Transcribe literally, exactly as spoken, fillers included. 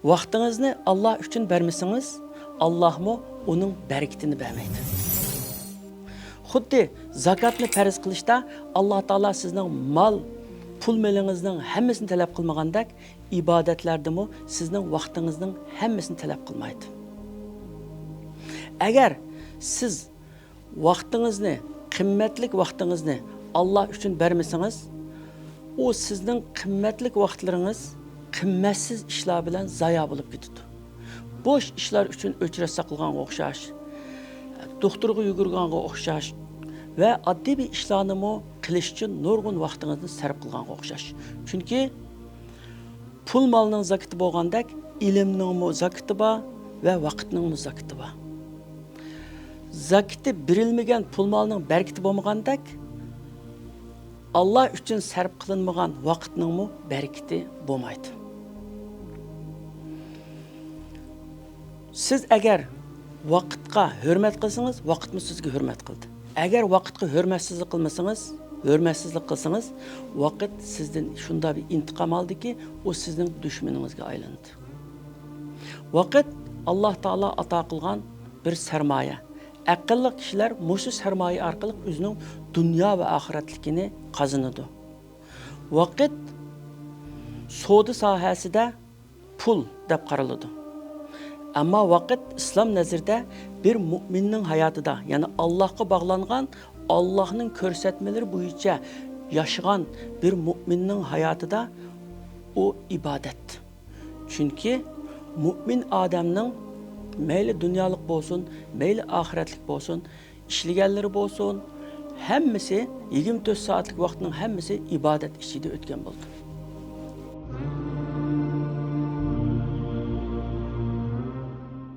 ۋاقتىڭىزنى ئاللا ئۈچۈن بەرمىسىڭىز، ئاللاھمۇ ئۇنىڭ بەرىكىتىنى بەرمەيدۇ. خۇددى زاكاتنى پەرز قىلىشتا ئاللا تائالا سىزنىڭ مال، پۇل مېلىڭىزنىڭ ھەممىسىنى تەلەپ قىلمىغاندەك، ئىبادەتلەردىمۇ سىزنىڭ ۋاقتىڭىزنىڭ ھەممىسىنى تەلەپ قىلمايدۇ. ئەگەر سىز ۋاقتىڭىزنى، قىممەتلىك ۋاقتىڭىزنى ئاللا ئۈچۈن بەرمىسىڭىز، ئۇ سىزنىڭ قىممەتلىك ۋاقىتلىرىڭىز قىممەتسىز ئىشلار بىلەن زايا بولۇپ كېتىدۇ. بوش ئىشلار ئۈچۈن ئۆچرەت ساقلىغانغا ئوخشاش، دوختۇرغا يۈگۈرگەنگە ئوخشاش ۋە ئاددىي بىر ئىشلارنىمۇ قىلىش ئۈچۈن نۇرغۇن ۋاقتىڭىزنى سەرپ قىلغانغا ئوخشاش. چۈنكى پۇل مالنىڭ زاكىتى بولغاندەك، ئىلىمنىڭمۇ زاكىتى بار ۋە ۋاقىتنىڭمۇ زاكىتى بار. زاكىتى بېرىلمىگەن پۇل مالنىڭ بەرىكىتى بولمىغاندەك، ئاللا ئۈچۈن سەرپ قىلىنمىغان ۋاقىتنىڭمۇ بەرىكىتى بولمايدۇ. سىز ئەگەر ۋاقىتقا ھۆرمەت قىلسىڭىز، ۋاقىتمۇ سىزگە ھۆرمەت قىلدى. ئەگەر ۋاقىتقا ھۆرمەتسىزلىك قىلمىسىڭىز، ھۆرمەتسىزلىك قىلسىڭىز، ۋاقىت سىزدىن شۇنداق بىر ئىنتىقام ئالدىكى، ئۇ سىزنىڭ دۈشمىنىڭىزگە ئايلىنىدۇ. ۋاقىت ئاللا تائالا ئاتا قىلغان بىر سەرمايە. ئەقىللىق كىشىلەر مۇشۇ سەرمايە ئارقىلىق ئۆزىنىڭ دۇنيا ۋە ئاخىرەتلىكىنى قازىنىدۇ. ۋاقىت سودا ساھەسىدە پۇل دەپ قارىلىدۇ. ئەمما ۋاقىت ئىسلام نەزىرىدە بىر مۇئمىننىڭ ھاياتىدا، يەنى ئاللاھقا باغلانغان، ئاللاھنىڭ كۆرسەتمىلىرى بويىچە ياشىغان بىر مۇئمىننىڭ ھاياتىدا ئۇ ئىبادەت. چۈنكى مۇئمىن ئادەمنىڭ مەيلى دۇنيالىق بولسۇن، مەيلى ئاخىرەتلىك بولسۇن، ئىشلىگەنلىرى بولسۇن، ھەممىسى، يىگىرمە تۆت سائەتلىك ۋاقتىنىڭ ھەممىسى ئىبادەت ئىچىدە ئۆتكەن بولىدۇ.